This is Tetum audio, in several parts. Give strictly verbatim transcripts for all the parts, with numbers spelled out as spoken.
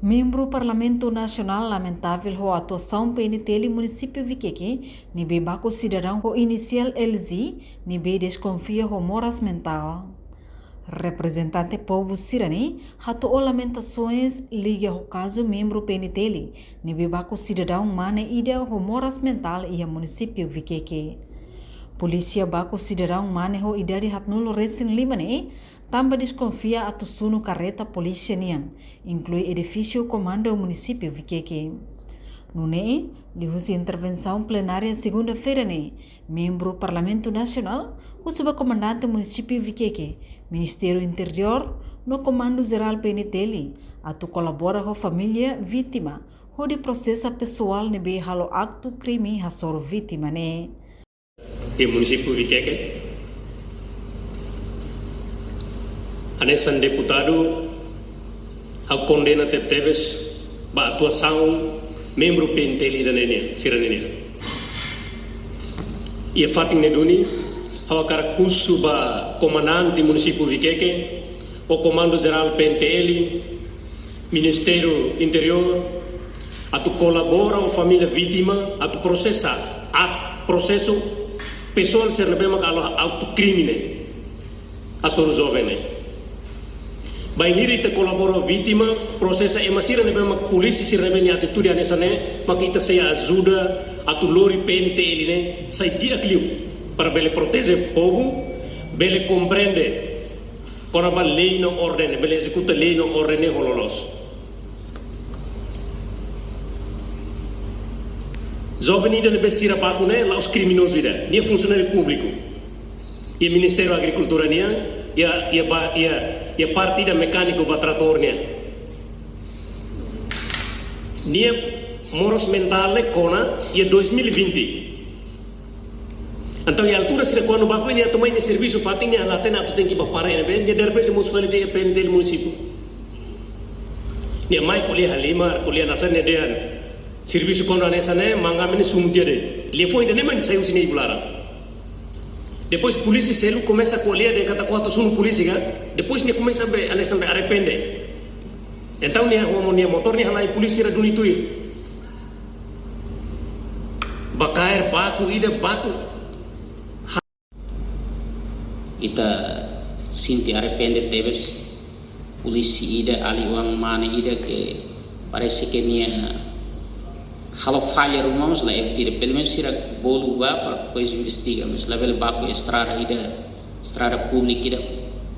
Membru Parlamentu Nasionál lamentavel ho atuasaun P N T L Munisípiu Vikeke ne'ebé baku sidadaun ho inisiál L Z ne'ebé deskonfia ho moras mentál. Reprezentante povu sira-ne'e hato'o lamentasoens liga ho kazu membru P N T L ne'ebé baku sidadaun mane ida ho moras mentál iha Munisípiu Vikeke. Polísia baku sidadaun mane ho idade haatnulu resin lima ne'e tanba deskonfia atu sunu karreta polísia nian, inklui edifísiu Komandu Munisípiu Vikeke. Nune'e, liuhusi intervensaun plenária segunda-feira ne'e, membru Parlamentu Nasionál husu ba Komandante Munisípiu Vikeke, Ministériu Interiór no Komandu Jerál P N T L atu kolabora ho família vítima hodi prosesa pesoál ne'ebé halo aktu krime hasoru vítima ne'e. Iha Munisípiu Vikeke, hanesan deputadu, ha'u kondena tebetebes ba atuasaun membru P N T L ida-ne'e nian, sira-ne'e nian. Iha fatin ne'e duni, ha'u hakarak husu ba Komandante Munisípiu Vikeke, ho Komandu Jerál P N T L, Ministériu Interiór, atu kolabora ho família vítima, atu prosesa, atu prosesu pesoál sira ne'ebé maka halo aktu krime ne'e hasoru joven ne'e. Bainhira ita kolabora ho vítima, prosesa ema sira ne'ebé maka polísia sira ne'ebé nia atitude hanesan ne'e, maka ita sei ajuda atu lori P N T L ne'e sai di'ak liu, para bele proteje povu, bele komprende kona-ba lei no orden, bele ezekuta lei no orden ne'e ho loloos. Joven ida ne'ebé sira baku ne'e la'ós kriminozu ida, nia funsionáriu públiku iha Ministériu Agrikultura nian, iha, iha ba, iha, iha parte ida mekániku ba tratór nian. Nia moras mentál ne'e kona iha dois mil e vinte. Entaun, iha altura sira kuandu baku nia tama iha servisu fatin, nia la hatene atu tenke bá para iha ne'ebé, nia derrepente mosu fali tiha iha P N T L munisípiu. Nia mai ko'alia halimar, ko'alia hanesan ne'e dehan, servisu kuandu hanesan ne'e, manga mene sunu tiha de'it. Liafuan ida-ne'e mak sai husi nia ibu laran. Depois polísia selu komesa ko'alia dehan katak atu sunu polísia ka, depois nia komesa be, hanesan be arrepende. Entaun nia homo nia motór nia halai polísia sira duni tuir. Bá kaer baku ida baku. Ita sente arrepende tebes, polísia ida, alin-oan mane ida ke parese ke nia halo falla ruma, mas la eptira, pelumenus sira bolu bá para depois investiga, mas labele baku estrada ida, estrada públika ida,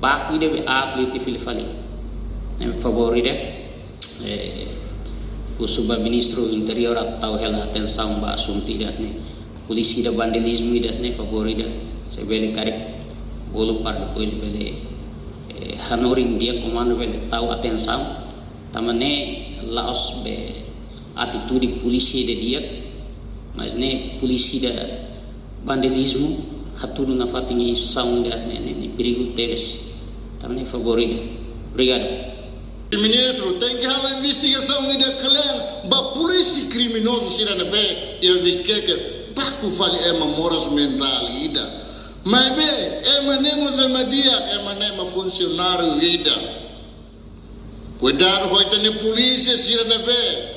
baku ida be aat liu tiha fila fali. Em favor ida, eh, husu ba Ministru Interiór atu tau hela atensaun ba asuntu ida-ne'e. Polísia ida vandalizmu ida-ne'e favor ida. Se bele karik bolu para depois bele, eh, hanorin di'ak, komandu bele tau atensaun. Tanba ne'e la'ós be atitude polísia ida di'ak, mas ne'e polísia ida vandalizmu, hatudu nafatin instituisaun ida-ne'e, ne'e, ne'e perigu tebes. Tanba ne'e favor ida. Obrigadu. Ministru, tenke halo investigasaun ida kle'an ba polísia kriminozu sira ne'ebé iha Vikeke baku fali ema moras mentál ida. Maibé, ema ne'e mós ema di'ak, ema ne'e ema funsionáriu ida. Kuidadu ho ita-nia polísia sira ne'ebé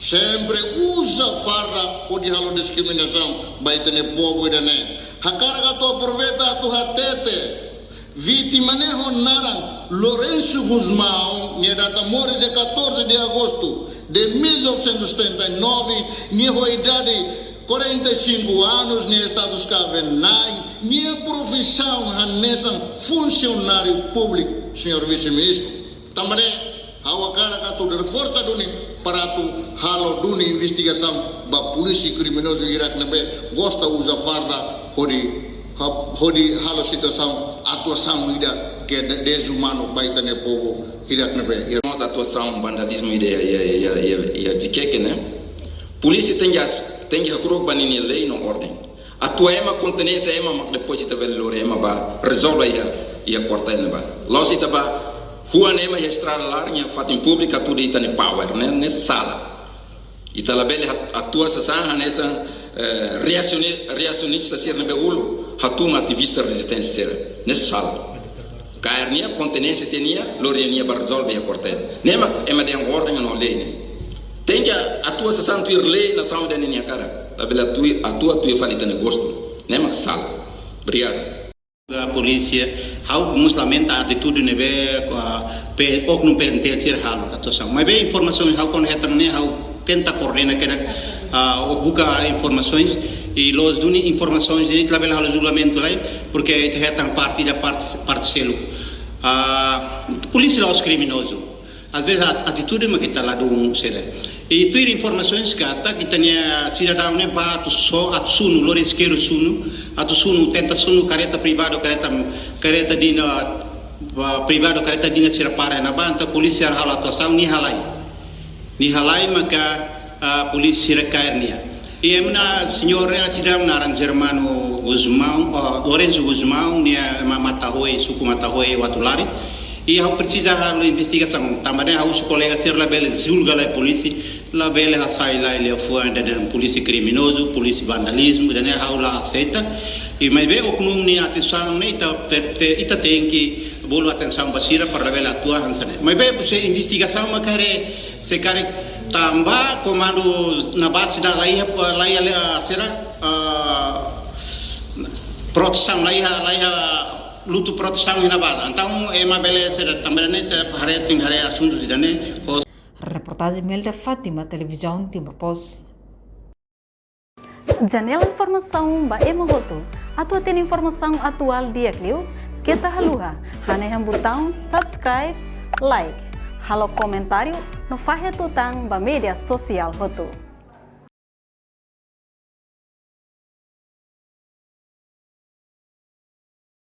sempre uza farda hodi halo diskriminasaun ba ita-nia povu ida-ne'e. Hakarak atu aproveita atu hatete, vítima ne'e ho naran Lourenço Gusmão, nia data moris dia catorze de agosto de mil novecentos e setenta e nove, nia ho idade quarenta e cinco anos, nia status kaben-na'in, nia profisaun hanesan funsionáriu públiku, señór Vise-Ministru. Tanba ne'e, ha'u hakarak atu reforsa duni para atu halo duni investigasaun ba polísia kriminozu hirak ne'ebé gosta uza farda hodi, ha-, hodi halo situasaun, atuasaun ida ke de-, dezumanu ba ita-nia povu hirak ne'ebé. Mós atuasaun vandalizmu ida iha, iha, iha, iha, iha Vikeke ne'e. Polísia tenke as-, tenke hakru'uk ba ninia lei no orden. Atua ema, kontene ema, mak depois ita bele lori ema bá rezolve iha, iha kuartél ne'ebá. La'ós ita bá huan ema iha estrada laran, iha fatin públiku, hatudu ita-nia power, ne'e, ne'e sala. Ita labele hat-, atua sasán hanesan, eh, reaksioni-, reaksionista sira ne'ebé uluk hatún ativista rezisténsia sira. Ne'e sala. Kaer nia, kontinjénsia tiha nia, lori nia bá rezolve iha kuartél. Ne'e mak ema dehan orden no lei ne'e. Tenke atua sasán tuir lei nasaun ida-ne'e nia hakarak. Labele atua, atua tuir fali ita-nia gostu. Ne'e mak sala. Obrigadu. Polísia, ha'u mós lamenta atitude ne'ebé, ah, pe, oknum P N T L sira halo atuasaun. Maibé informasaun ha'u kuandu hetan ne'e ha'u tenta koordena kedas, ah, ou buka informasaun, i loos duni informasaun ne'e labele halo julgamentu lai, porque ita hetan parte ida parte, parte seluk. Ah, polísia la'ós kriminozu. Às vezes at-, atitude mak ita ladún sira. I tuir informasaun katak ita-nia sidadaun ne'e bá atu so, atu sunu, lori iskeru sunu, atu sunu, tenta sunu kareta privadu, kareta, kareta di'ak, ba, privadu, kareta di'ak sira para iha ne'ebá, entaun polísia halo atuasaun, nia halai. Nia halai maka, ah, polísia sira kaer nia. I ema ne'e señór ne'e sidadaun naran Germano Gusmão, ah, Lourenço Gusmão, nia ema Mata-Hoe, suku Mata-Hoe, Uatulari. I ha'u presiza halo investigasaun, tanba ne'e ha'u husu kolega sira labele julga lai polísia, labele hasai lai liafuan dehan polísia kriminozu, polísia vandalizmu, ida-ne'e ha'u la aseita. I maibé oknum nia atuasaun ne'e ita, te, te, ita tenke bolu atensaun ba sira para labele atua hanesan ne'e. Maibé se investigasaun mak haree, se karik tanba komandu ne'ebá seidauk la iha, la iha, la iha sira, ah, protesaun, la iha, la iha lutu protesaun iha ne'ebá. Entaun ema bele sira tanba ne'e ita haree, tenke haree asuntu ida-ne'e ho. Reportajen Melda Fátima, Televizaun Timor Post. Janela informasaun ba ema hotu. Atu hatene informasaun atuál di'ak liu, keta haluha hanehan butaun subscribe, like, halo komentáriu no fahe tutan ba média sosiál hotu.